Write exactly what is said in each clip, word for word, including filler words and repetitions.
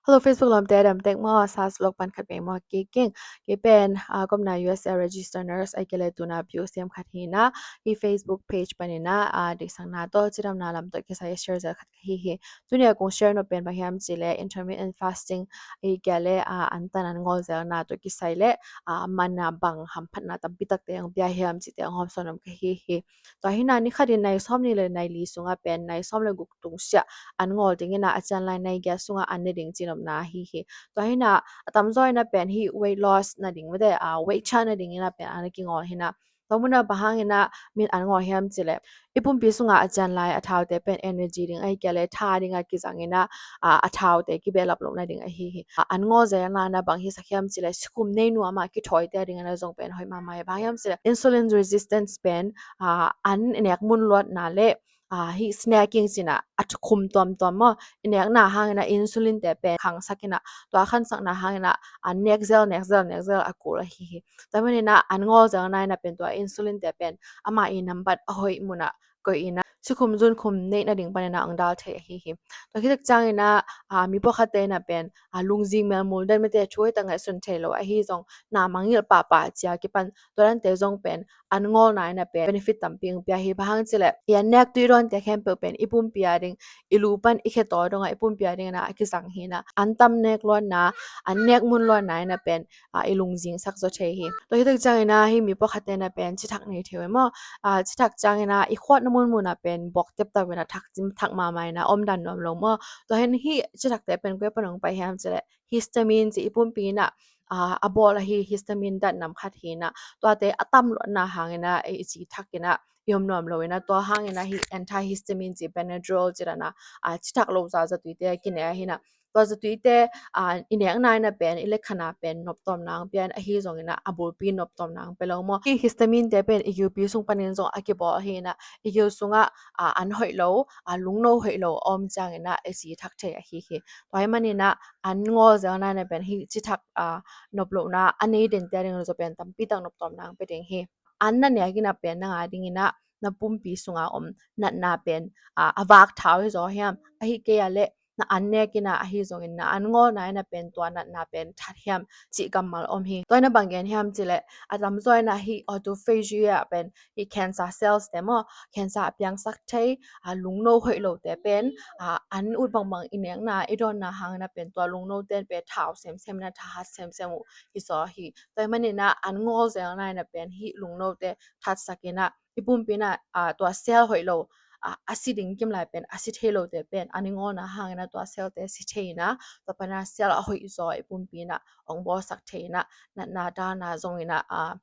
Hello Facebook lawmte, a dam tek maw? Sas vlog pan khat vei maw, kik ing. Kei pen a, ka omna U S A register nurse, ahih kei leh tuna piu sem khat hi in a, hih Facebook page panin a, a deihsakna tawh cidamna lam tawh kisai a share zel khat ka hi hi. Tuni a kong share nop pen bang hiam cih leh intermittent fasting, ahih kei leh a, an tan an ngawl zelna tawh kisai leh a, man a bang hamphatna tampi takte hong pia hiam cihte hong hawmsawn nuam ka hi hi. Tua hi in a, ni khat in nai sawmnih leh nai li sungah pen nai sawm leh guk tungsiah an ngawl ding in a, a cian lai nai giat sungah an ne ding ci nopna ahi hi. Tua hi in a, a tamzaw in a pen hih weight loss nading, mate, a, weight cut nading in a pen an kingawl hi in a. Tua mun ah bang hang in a min an ngawl hiam cih leh, i pumpi sungah a cian lai a thaute pen energy ding, ahih kei leh tha ding a kizang in a, a, a thaute kibehlap loh nading ahi hi. A, an ngawl zelna in a bang hisak hiam cih leh, sikhum nei nuam a kithawite a ding in a zong pen hoih mahmah hi. Bang hiam cih leh, insulin resistance pen a, an nek mun luatna leh a, hih snacking ci in a, a khum tuamtuam maw, i nekna hang in a insulin te pen khangsak in a, tua khangsakna hang in a, a nek zel, nek zel, nek zel a kul ahi hi. Tua manin a an ngawl zelna in a pen tua insulin te pen ama i nambat a hoih mun ah koih in a, sikhum zunkhum neih nading panin a hong dal thei ahi hi. Tua khit tak ciangin a, a, mi pawlkhatte in a pen a, lungzing melmul den, mate, thu hoih tak ngaihsun thei lo ahi zong, na mangngilh pahpah ci a kipan tua dante zong pen an ngawlna in a pen benefit tampi hong pia hi. Bang hang cih leh, i an nek tui dawnte khempeuh pen i pumpi a ding, i lu pan i khetaw dong a, i pumpi a ding in a a kizang hi in a, an tam nek luatna, an nek mun luatna in a pen a, i lungzing sak zaw thei hi. Tua hi tak ciangin a, hih mi pawlkhatte in a pen cithak nei thei uh e maw? A, cithak ciangin a, i khuatna munmun a pen bawk teptap in a, thak cim thak mahmah in a om dan nuam lo maw? Tua hi in hih cithakte pen koi pan hong pai hiam cih leh, histamine ci, i pumpi in a, a, a bawl ahi histamine datnam khat hi in a, tuate a tam luatna hang in a, i ci thak in a, i om nuam lo in a, tua hang in a hih antihistamine ci, Benadryl ci dan a, a, cithak lo za zatuite a kinei ahi in a. Tua zatuite, a, i nekna in a pen, i lekhana pen noptawmna hong pia in, ahi zongin a, a bulpi noptawmna hong pia lo maw? Hih histamine te pen i gilpi sung panin zong a kibawl ahi in a, i gil sungah a, an hoih lo, a, lungno hoih lo a om ciangin a, i ci thak thei ahi hi. Tua ahih manin a, an ngawl zelna in a pen hih cithak, a, noplohna a nei dente a ding zaw pen tampi tak noptawmna hong pia ding hi. An na nek in a pen nang a ding in a, na pumpi sunga om natna pen, a, a vak thau hi zaw hiam, ahih kei a leh na an nek in a, ahi zongin na an ngawlna in a pen tua natna pen that hiam cih kammal om hi. Tua in a bang gen hiam cih leh, a tamzaw in a hih autophagy ah pen hih cancer cells te maw, cancer a piangsak thei, a, lungno hoih lote pen, a, an ut bangbang i nekna, i dawnna hang in a pen tua lungnote pen thau semsem in a, thahat semsem uh hi zaw hi. Tua ahih manin a an ngawl zelna in a pen hih lungnote thatsak in a, i pumpi in a, a, tua cell hoih lo, a, a si ding kim lai pen a si thei lote pen an i ngawlna hang in a tua cell te si thei in a, tua pan a cell a hoih zaw i pumpi in a hong bawlsak thei in a, natna dalna zong in a, a,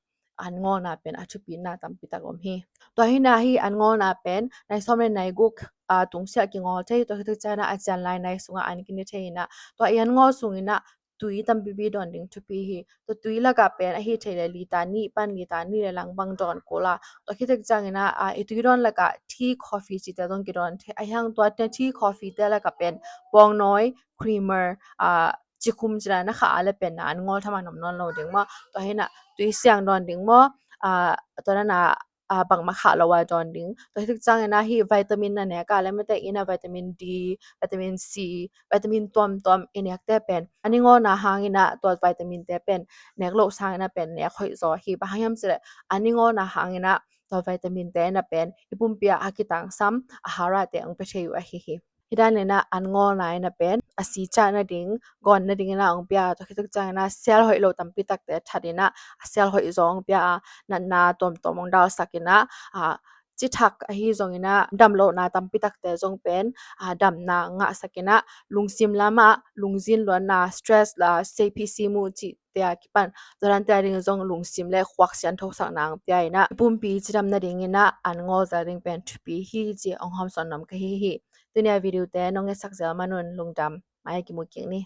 an ngawlna pen a thupina tampi tak om hi. Tua hi in a hih an ngawlna pen nai sawm leh nai guk, a, tungsiah kingawl thei, tua khit tak ciangin a a cian lai nai sungah an kine thei in a, tua i an ngawl sung in a tui tampipi dawn ding thupi hi. Tua tui lakah pen ahi thei leh liter nih pan liter nih leh lang bang dawn kul a. Tua khit tak ciangin a, a, i tui dawn lakah tea, coffee cihte zong kidawn thei. Ahih hang tua tea, coffee te lakah pen pawngnawi, creamer, a, cikhum ci dan a khah a leh pen na an ngawl thaman om nawn lo ding maw? Tua hi in a tui siang dawn ding maw? A, tua dan a a, bangmah khah lo a dawn ding. Tua hi tak ciangin a hih vitamin na nek a leh, mate, in a vitamin D, vitamin C, vitamin tuamtuam i nekte pen an i ngawlna hang in a tua vitamin te pen nek loh sang in a pen nek hoih zaw hi. Bang hang hiam cih leh, an i ngawlna hang in a tua vitamin te in a pen i pumpi ah a kitangsam, a harate hong pia thei uh ahi hi. Hih dan in a an ngawlna in a pen a si cah nading, gawn nading in a hong pia a, tua khit tak ciangin a cell hoih lo tampi takte that in a, a cell hoih zaw hong pia a, natna tuamtuam hong dalsak in a, a, cithak ahi zongin a damlohna tampi takte zong pen, a, damna ngahsak in a, lungsim lamah lungzin luanna, stress la, seiphi simu cihte a kipan tua dante a ding zong lungsim leh khuak sianthosakna hong pia in a, i pumpi cidam nading in a an ngawl zel ding pen thupi hi ci hong hawmsawn nuam ka hi hi. Tuni a video te nong etsak zel man un lungdam. Mai a kimu kik ni.